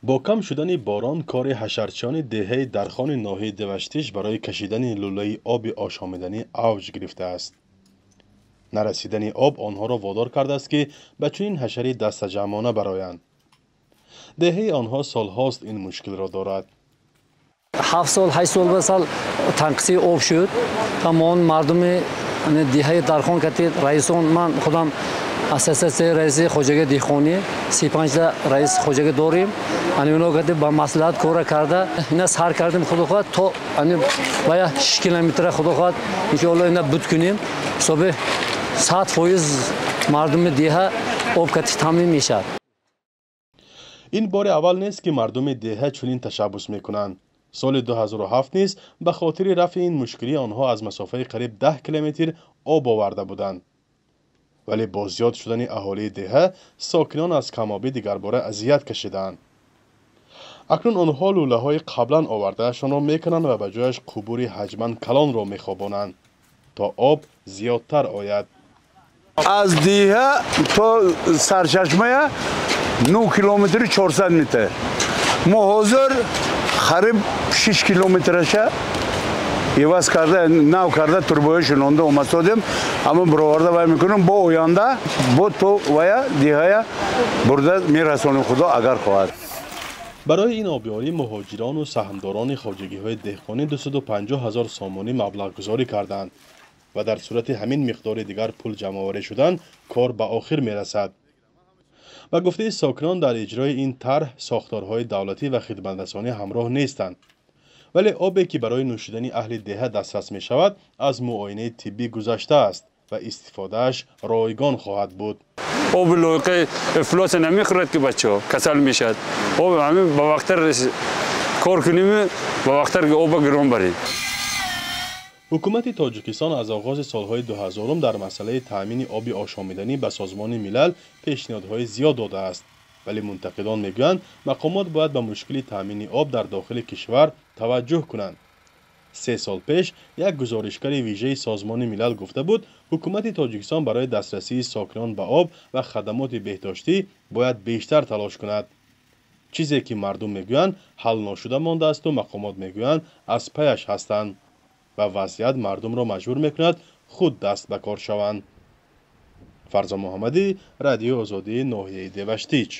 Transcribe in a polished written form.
Бо кам шудани борон, кори ҳашарчиёни деҳаи Дархони ноҳияи Деваштич барои кашидани лӯлаи оби ошомиданӣ авҷ гирифтааст. Нарасидани об онҳоро водор кардааст, ки ба чунин ҳашари дастаҷамъона бароянд. Деҳаи онҳо солҳост ин мушкилро дорад. 7 сол, 8 сол ба сал танқисии об шуд. Тамом мардуми деҳаи Дархон кати раисон, ман худам ассотсиатсияи раиси хоҷагии деҳқонӣ, 35та раис хоҷагӣ дорем. Ани оно кати ба маслиҳат кора карда, ина сар кардем. Худо хоҳад, то ани бая 6 километра, худо хоҳад, иншоалло, ина буд кунем. Ҳисоби 100% мардуми деҳа об кати таъмин мешавад. Ин бори аввал нест, ки мардуми деҳа чунин ташаббус мекунанд. Соли 2007 низ ба хотири рафъи ин мушкилӣ онҳо аз масофаи қариб 10 километр об оварда буданд. Вале бо зиёд шудани аҳолии деҳа сокинон аз камобӣ дигарбора азият кашидаанд. Акнун онҳо лӯлаҳои қаблан овардаашонро мекунанд ва ба ҷояш қубури ҳаҷман калонро мехобонанд, то об зиёдтар ояд. Аз деҳа то сарчашмая 9 километри 400 метр. Мо ҳозир қариб 6 километраша иваз карда, нав карда, турбои шинонда омадсодем. Ама бироварда вай мекунем, бо оянда бо то вая деҳая бурда мерасонем, худо агар хоҳад. Барои ин обёрӣ муҳоҷирону саҳмдорони хоҷагиҳои деҳқонӣ 250 ҳазор сомонӣ маблағгузорӣ карданд ва дар сурати ҳамин миқдори дигар пул ҷамъоварӣ шудан, кор ба охир мерасад. Ба гуфтаи сокинон, дар иҷрои ин тарҳ сохторҳои давлатӣ ва хидматрасонӣ ҳамроҳ нестанд, вале обе, ки барои нӯшидани аҳли деҳа дастрас мешавад, аз муоинаи тиббӣ гузаштааст ва истифодааш ройгон хоҳад буд. Оби лоиқаи ифлоса намехӯрад, ки бачаҳо касал мешавад. Об ҳамин ба вақттар кор кунем, ба вақттар оба гирон барем. Ҳукумати Тоҷикистон аз оғози солҳои 2000-ум дар масъалаи таъмини оби ошомиданӣ ба Созмони Милал пешниҳодҳои зиёд додааст, вале мунтақидон мегӯянд, мақомот бояд ба мушкили таъмини об дар дохили кишвар таваҷҷӯҳ кунанд. 3 сол пеш як гузоришгари вижаи Созмони Милал гуфта буд, ҳукумати Тоҷикистон барои дастрасии сокинон ба об ва хадамоти беҳдоштӣ бояд бештар талош кунад. Чизе ки мардум мегӯянд, ҳал ношуда мондаасту мақомот мегӯянд, аз паяш ҳастанд ва вазъият мардумро маҷбур мекунад худ даст ба кор шаванд. Фарзон Муҳаммадӣ, Радиои Озодӣ, ноҳияи Деваштич.